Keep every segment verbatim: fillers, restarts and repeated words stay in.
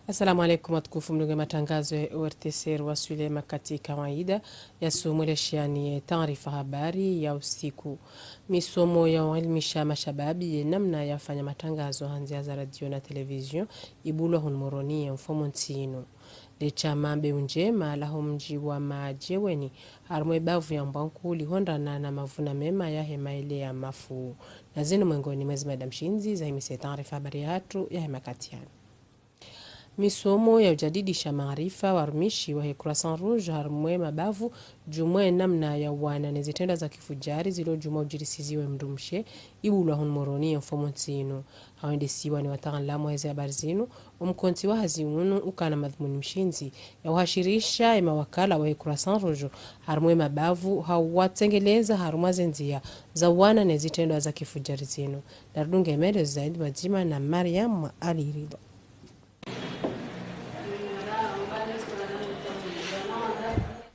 Assalamu alaikum, watukufu mlunge matangazo ya O R T C, riwaswili ye makati kawaida ya sumu le shiani ye taarifa habari ya usiku. Misomo ya uelimisha mashababi ye namna ya fanya matangazo ha ndzia za radio na television ibulwa hunu Moroni ye mfumontsi inu. Le shama Mbeu Ndjema la ho mdji wa Madjeweni, harumwa ye bavu ya Mbwankuu, lihundrana na mavuna mema yahe maele ya mafu. Na zinu mwengoni mwa ze mada mshindzi zahimise taarifa habari yahatru yahe makati yanu. Misomo ya ujadidisha maarifa warumishi wahe Croissant Rouge harumwa ye mabavu, djumwa ye namna ya uwana ne zitrendwa za kifujari zilo djumwa ujirisiziwa ye mdrumshe, ibulwa hunu Moroni ye mfumontsi inu. Ha wendesiwa ni wataanlamu wahe ze habari zinu, omkontsi wa hazi unu ukana madhumuni mshindzi ya uhashirisha ye mawakala wahe Croissant Rouge harumwa ye mabavu, ha uwatsengeleza harumwa ze ndzia za uwana ne zitrendwa za kifujari zinu. Narudunge maelezo zaidi pvadzima na Mariam Ali Ridha.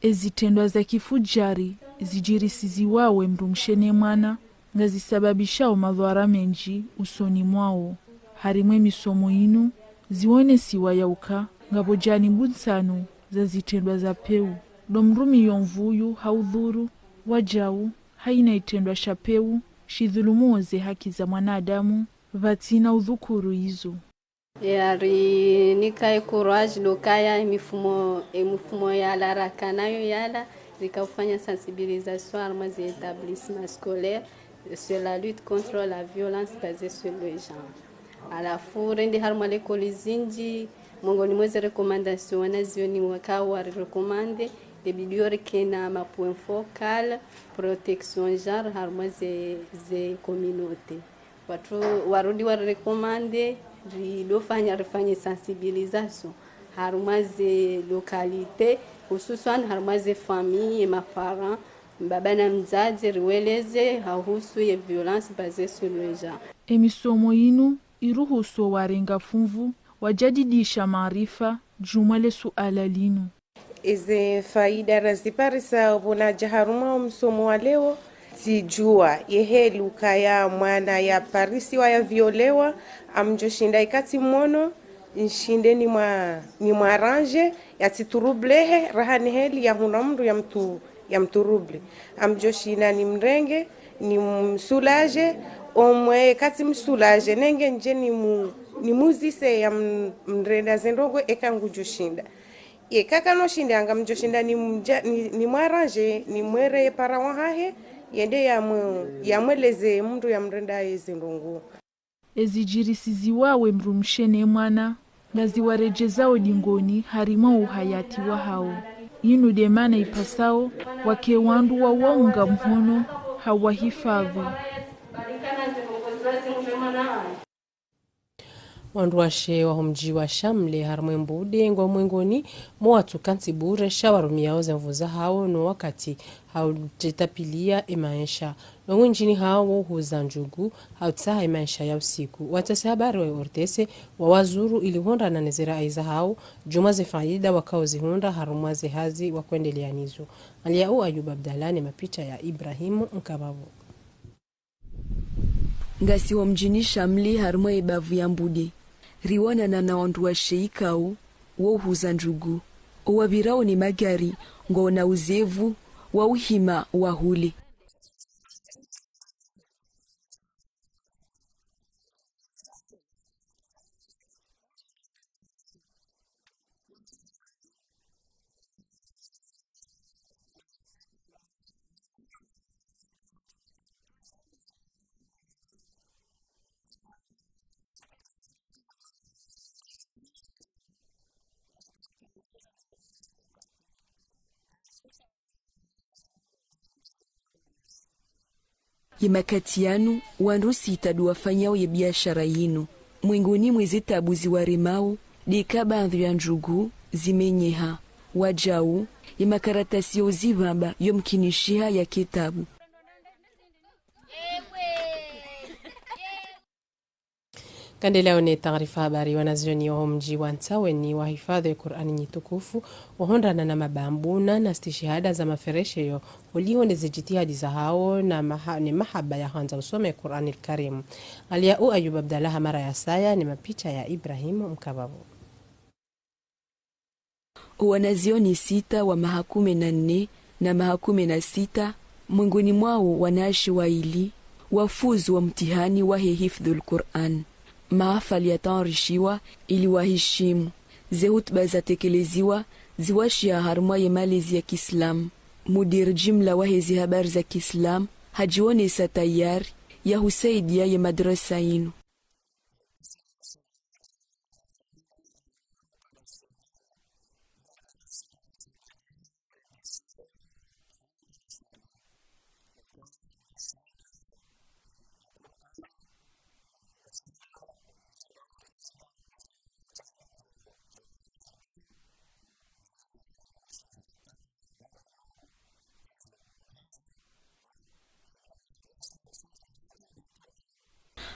Ezitrendwa za kifujari zijirisiziwao ye mdrumshe ne mwana ngazisababishao madhwara mendji usoni mwawo. Harimwa ye misomo inu, ziwonesiwa ya uka ngapvo janibu ntsanu za zitrendwa za pewu. Ndo mrumiyo mvuyu ha udhuru, wajau, haina itrendwa sha pewu shidhulumuo ze haki za mwanadamu, pvatsina udhukuru izo. Yarinika ye courage lo ukaya emifumo, emifumo yala raka nayo yala, rika ufanya sensibilisation harumwa ze établissements scolaires sur la lutte contre la violence basée sur le genre. Halafu rende harumwa lekoli zindji, mwengoni mwa ze recommandation wanazioni waka wari recommandé, nde bidi yo rikena ma points focaux, protection genre, harumwa ze, ze communautés. Watru warudi wari recommandé, ridofanya, rifanye sensibilisation harumwa ze localités, hususwan harumwa ze familles, ye ma parents, mbaba na mdzadze, riweleze ha uhusu ye violence basée sur le genre. Emisomo inu iruhusu warenga funvu wajadidisha maarifa djumwa le suala linu. Eze faida raziparisa pvo nadja harumwa omsomo wa leo, tsidjua ye heli ukaya mwana yaparisiwa, yaviolewa, ngamdjoshinda ikati mono, nishinde nimwa, nimwarrangé, yatsiturublehe, raha ni heli yahundra mndru yamtu, yamturuble. Ngamdjoshinda nimrenge, nimsoulager, omwe katsimsoulager, nenge ndje nimu, nimuzise yamrenda ze ndrongoo eka ngudjoshinda. Ye kaka no shinda, ngamdjoshinda nimdja, ni, nimwarrangé, nimwere ye parent wahahe, yende yamwe, yamweleze mndru yamrenda eze ndrongoo. Ezijirisiziwao ye mdrumshe ne mwana, ngaziwarejezao dingoni harimwa uhayati wahao. Inu nde mana ipasao wake wandru wawaunga mhono ha uwahifadhwi. Wandruwashe waho mdji wa Shamle harumwa ye Mbude ngwao mwengoni mwa watsu kantsi bure sha warumiao ze nvu zahao no wakati ha ujitapvilia ye maesha. No wendjini hawo wo uhuza ndjugu ha utsaha ye maesha ya usiku. Watrasi habari wa O R T C wawazuru ili uhundrana ne ze rayi zahao djumwa ze faida wakao zihundra harumwa ze hazi wakwendelea nizo. Aliaou Ayub Abdallah ne mapicha ya Ibrahim Nkababo. Ngasi ho mdjini Shamle harumwa ye bavu ya Mbude. Riwonana na wandruwashe ikao wo uhuza ndjugu. Owapvirao ne magari ngwao na uzevu wa uhima wahule. Ye makati yanu, wandru sita ndo wafanyao ye biashara yinu. Mwengoni mwa ze tabu ziwaremao, ndeka baadhwi ya ndjugu zimenyeha. Wajau, ye makaratasi yo uzipvamba yo mkinishiha yake tabu. Ngarendeleao ne taarifa habari. Wanazioni waho mdji wa Ntsaweni wahifadhwi ye Kur'ani nyi tukufu, wahundrana na mabambu na, na stishihada za maferesheyo, holiho ne ze jitihadi zahao na maha-, ne mahaba ya hwandza usoma ye Kur'ani al-Karim. Aliaou Ayub Abdallah ha mara ya saya ne mapicha ya Ibrahim Mkababo. Wanazioni sita wa maha kume na nne na maha kume na sita, mwengoni mwawo wanawashe waili, wafuzu wo mtihani wahe hifdhul Qur'an. Mahafali yatayarishiwa ili wahishimu. Ze hutuba zatekeleziwa ziwashiha harumwa ye malezi ya kiislamu. Mudir jimla wahe ze habari za kiislamu hadjionesa tayari ya husaidia ye madrasa yinu.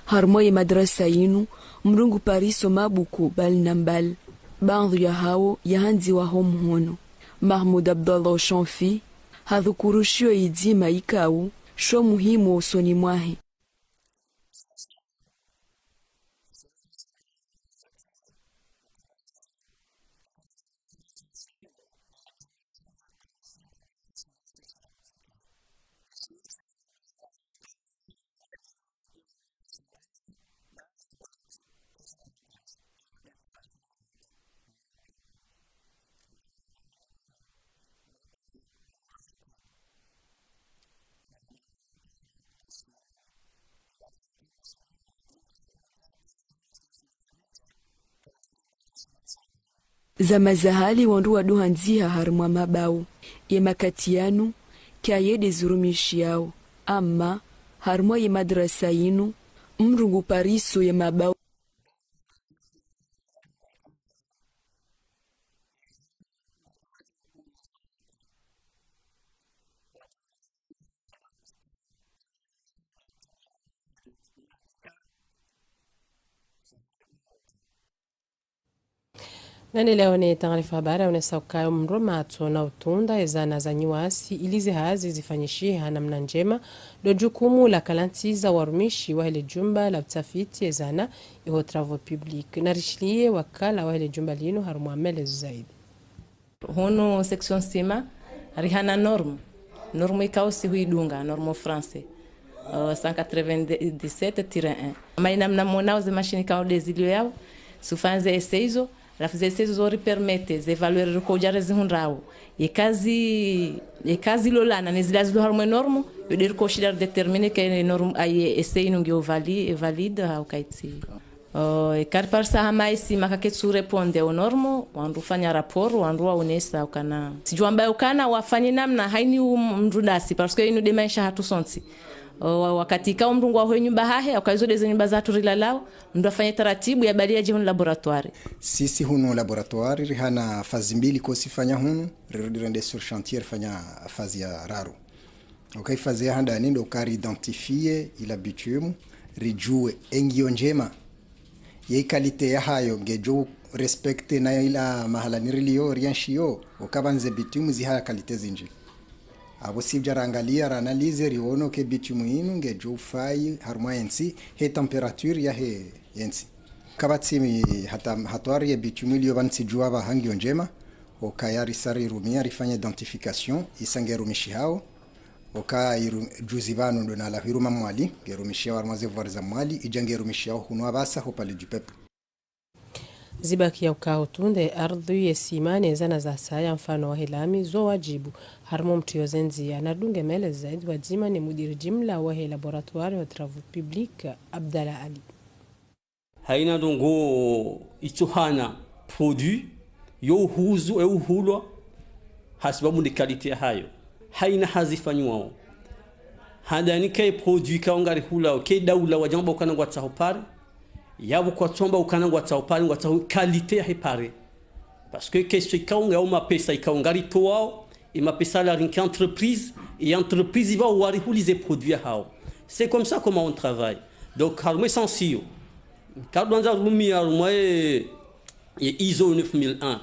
Harumwa ye madrasa yinu, mndru ngu pariso mabuku mbali na mbali. Baadhwi ya hawo yahandziwa ho mhono. Mahmoud Abdallah Shanfi hadhukuru shiyo yidzima yikao sho muhimu wo usoni mwahe. Zama za hale wandru waduhandziha harumwa mabao. Ye makati yanu, kayede zirumishiyao. Amma, harumwa ye madrasa yinu, mndru ngu pariso ye mabao. Nane leo ne taarifa habari yaonesa ukaya mndru matso na utunda ezana za nyiwasi ili zihazi zifanyishihe ha namna ndjema, ndo jukumu la kalantsiza warumishi wahe le jumba la utafiti ezana iho travaux publics. Narishiliye wakala wahe le jumba linu harumwa melezo zaidi. Hunu section sima, rihana norme. Norme ikao si huidunga, norme français. Euh, cent quatre-vingt-dix-sept tiret un. Ama ina mna monao ze mashini kao de zilio yao, si ufanya ze essai zo, halafu ze essai zo zo ripermete, ze valeur riko uja rezihundrao. Eka zi, eka zilolana, ne zila zilo harumwa e norme, yo de riko ushinda ridétermine ke e norme, aye essai inu ngiyo vali-, valide, hau kaitsi. Oh, eka riparisa hama isi makaketsu répondre aux normes, wandru ufanya rapport, wandru waonesa ukana. Sijua amba ukana wafanye namna haini u-, mndru dasi, parce que inu de maesha hatru sontsi. Oh, wa-, wakati ikao mndru ngwaho nyumba hahe, uka izo de ze nyumba zahatru rilalao, mndru afanye taratibu ya bali yaje hunu laboratoire. Sisi hunu laboratoire, rihana phase mbili ko sifanya hunu, rirudi rende sur chantier, rifanya phase ya raru. Uka i phase ya handani ndo uka ri identifier ila bitume, rijue engiyo ndjema. Ye qualité yahayo ngejo respecter na ila mahala niriliyo, rienshio, uka pvanu ze bitume ziha qualité zinji. Apvo si uja rangalia, ra analyser, riono ke bitume inu ngejo ufai harumwa entsi, he température yahe entsi. Kapvatsi mi hata, hatwari ye bitume iliyo pvanu tsijua pvaha ngiyo ndjema, uka yarisa rirumia, rifanye identification, isa ngerumishihao, uka iru-, juzi pvanu ndo nalawa iruma Mwali, ngerumishihao harumwa ze voirie za Mwali, ija ngerumishihao hunu apvasa ho Palais du Peuple. Zibaki ya uka utunde ardhwi ye sima ne zana za saya mfano wahe lami zo wajibu, harumwa mtriyo ze ndzia, na dunge melezo zaidi wadzima ne mudiri jimla wahe laboratoire wa travaux publics, Abdallah Ali. Haina ndrongoo itsohana produit yo uhuzu e uhulwa, hasibabu nde qualité yahayo. Haina hazi ifanyiwao. Handani ke produit ikao ngarihulao, ke daula wajamba ukana ngwatsaho pare, yapvo kwatsuamba ukana ngwatsaho pare, ngwatsaho qualité yahe pare. Parce que question ikao ngao mapesa ikao ngaritoao, e mapesa la rinke entreprise, e entreprise ipva warihulize produit yahao. C'est comme ça comment on travaille. Donc, harumwa e sens iyo, kadwandza rumia harumwa e, e ISO neuf mille un.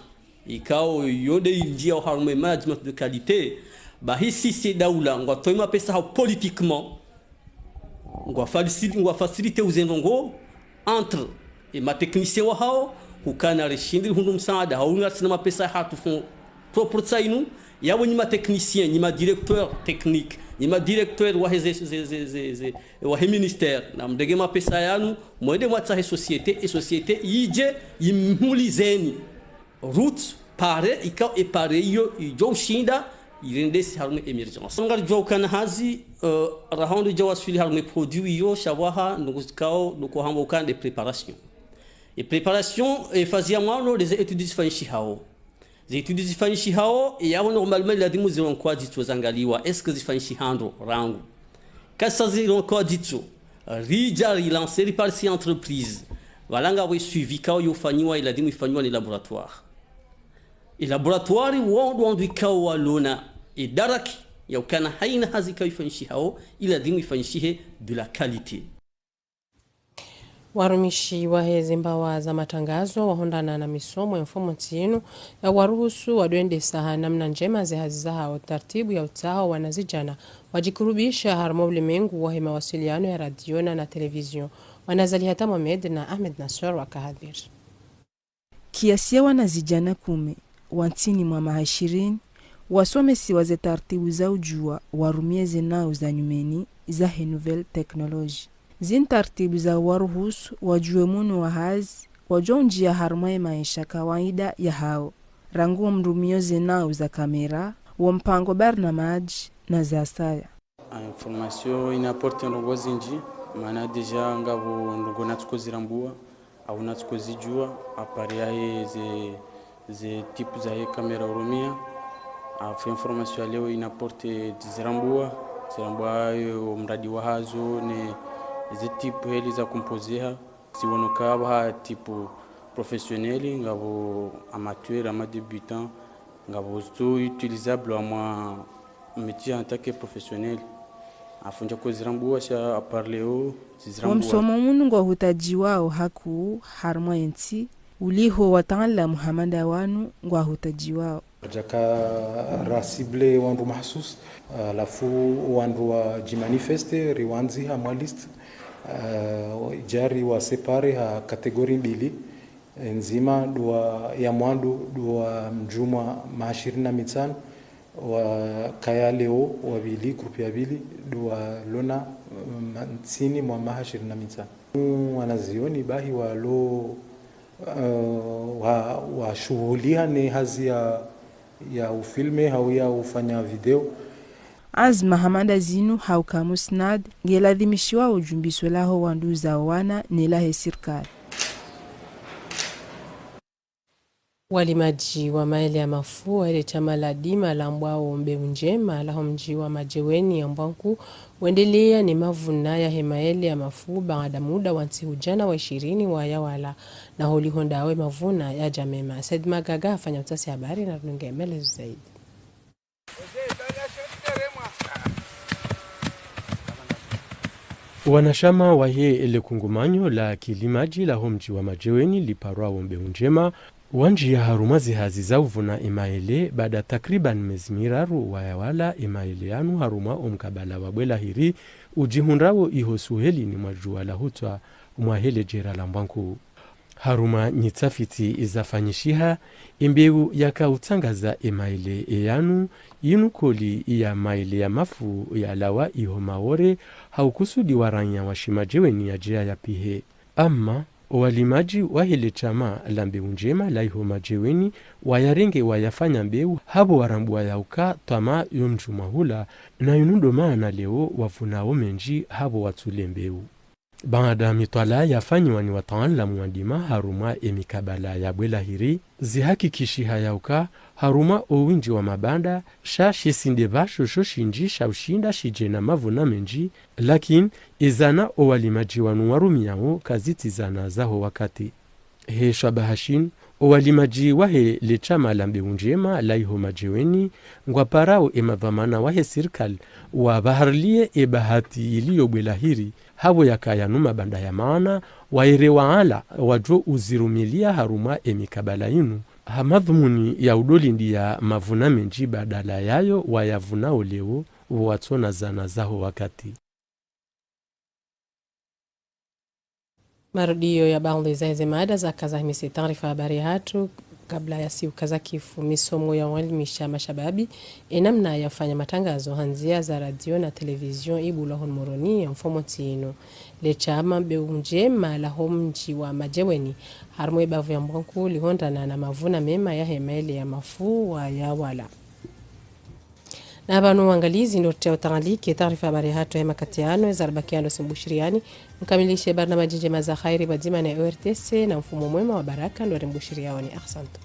Ikao yo nde injia harumwa e management de qualité. Bahi sisi daula, ngwatoao e mapesa hao politiquement. Ngwa facil-, ngwa faciliter uze ndrongoo entre e ma techniciens wahao, Ukana rishindi rihundru msaada, hau ngarisina mapesa yahatru fonds propres tsi inu, yapvo nyi ma techniciens, nyi ma directeurs techniques, nyi ma directeurs wahe ze, ze, ze, ze, ze, wahe ministères, namrenge mapesa yanu, mwende mwatsahe société, e société yidje yimhulizeni. Route, pare, ikao e pare iyo, idjo ushinda, irendesi harumwa émergence. Ngaridjuwa ukana hazi, eh, raha ndo idja waswili harumwa produit iyo, sha pvwaha, ndrongoo zikao, ndrongoo hamba ukana nde préparation. E préparation, e phase ya mwando, nde ze études zifanyishihao. Ze études zifanyishihao, e yapvo normalement, ilazimu zirongowa dzitso zangaliwa, est-ce que zifanyishiha ndro, rangu. Kazitsa zirongowa dzitso, ridja rilancer, riparisa entreprise. Pvala ngapvo e suivi ikao yo ufanyiwa, ilazimu ifanyiwa ni laboratoire. E laboratoire wo ndo wandru ikao walona e daraka ya ukana haina hazi ikao ifanyishihao, ilazimu ifanyishihe de la qualité. Warumishi wahe ze mbawa za matangazo wahundrana na misomo ya mfumontsi inu ya waruhusu wadjwendesa ha namna ndjema ze hazi zahao, taratibu ya utsaha wanazidjana wadjikurubisha harumwa ulemengu wahe mawasiliano ya radio na, na télévision. Wanazali Hata Mohamed na Ahmed Nassor waka hadhwir. Kiasi ya wanazidjana kume, wa ntsini mwa maha ishirini, wasomesiwa ze taratibu za udjuwa warumie ze nau za nyumeni zahe nouvelle technologie. Zinu taratibu za waruhusu wadjuwe munu wa hazi, wadjo undjia harumwa ye maesha kawaida yahao. Rangu wo mrumio ze nau za kamera, wo mpango barnamaji na zasaya. Information ina apporter ndrongoo zindji, mana déjà ngapvo ndrongoo natsuko zirambuwa, au natsuko zidjuwa, à part yahe ze, ze type zahe kamera urumia. Afu information ya leo ina apporter zirambuwa, zirambuwa yo mradi wahazo ne ze type heli za composeha. Siwono ka pvaha type professionnel, ngapvo amateur, ama débutant, ngapvo zo utilisable harumwa métier en tant que professionnel. Afu ndjako zirambuwa sha à part leo, wo zirambuwa. Msomo munu ngwahutadjiwao hakuu harumwa yentsi, uliho wataalamu hama nda wanu ngwahutadjiwao. Djaka ra cible wandru mahsus, halafu wandru wadjimanifeste, riwandziha mwa liste, eh, djari wa séparer ha catégorie mbili, ndzima ndo wa ya mwando, ndo wa mdjumwa maha ishirini na mitsanu, wa kaya leo wa pvili, groupe ya pvili, ndo walona, mm, ntsini mwa maha ishirini na mitsanu. Mm, wanazioni bahi walo, eh, wa, washuhuliha ne hazi ya, ya ufilme hau ya ufanya video. Azma hama nda zinu hauka musnad, ngeladhimishiwa udjumbiswe laho wandru zao wana ne lahe sirikali. Walimadji wa maele ya mafu wahe le shama la dima lambwao Mbeu Ndjema laho mdji wa Madjeweni ya Mbwankuu, wendelea ne mavuna yahe maele ya mafu baada muda wa ntsihu djana wa ishirini wayawala, na holiho ndawe mavuna yadja mema. Said Magaga hafanya utafiti habari na rudunge melezo zaidi. Wanashama wahe le kungumanyo la kilimadji laho mdji wa Madjeweni liparwao Mbeu Ndjema, wandjiya harumwa zihazi za uvuna emaele, baada takriban mezi miraru wayawala emaele yanu harumwa omkabala wa Bwelahiri, udjihundrawo iho suhelini mwa djuwa la hutswa mwahe le djera la Mbwankuu. Harumwa nyitafiti zafanyishiha, embeu yaka utsangaza emaele eyanu, yinu koli ya maele ya mafu yalawa iho Maore, ha ukusudi wa ranya wa Shimadjeweni yadjeya yapihe. Amma, owalimadji wahe le shama la Mbeu Ndjema la iho Madjeweni, wayarenge wayafanya mbeu, hapvo warambuwa yauka twama yo mdjumwa hula, na yinu ndo maana leo wavunao mendji hapvo watsule mbeu. Baada mitwalaa yafanyiwa ni wataalamu wa dima harumwa emikabala ya Bwelahiri, zihakikishiha yauka harumwa owindji wa mabanda, sha shisi nde pvasho sho shindji sha ushinda shidje na mavuna mendji, lakini ezana owalimadji wanu warumiyao kazitsi zana zaho wakati. He shabaha shinu, owalimadji wahe le shama la Mbeu Ndjema la iho Madjeweni, ngwaparao emadhwamana wahe sirikali, wapvahariliye ebahati iliyo Bwelahiri, hapvo yakaya nu mabanda ya maana, waere waala, wadjo uzirumiliya harumwa emikabala yinu, ha madhumuni ya udolindiya mavuna mendji badala yayo wayavunao leo, pvo watsona zana zaho wakati. Marudio ya baadhwi za heze mada zaka zahimise taarifa habari hatru. Kabla ya siuka za kifu, misomo ya ualimisha mashababi enamna ya ufanya matangazo ha ndzia za radio na televizion ibulwa hunu Moroni ya mfumontsi inu. Le shama Mbeu Ndjema la ho mdji wa Madjeweni, harumwa ye bavu ya Mbwankuu, lihundrana na mavuna mema ya he maele ya mafuwa ya wala. Na pvanu wangalizi ndo tia utangalike taarifa habari hatru ya makati yanu, ezaribaki yanu simbushiriani, mkamilishe barnamaji ndjema za khairi pvadzima na ORTC, na mfumo mwema wa baraka ndo rimbushiriaoni. Ahsantu.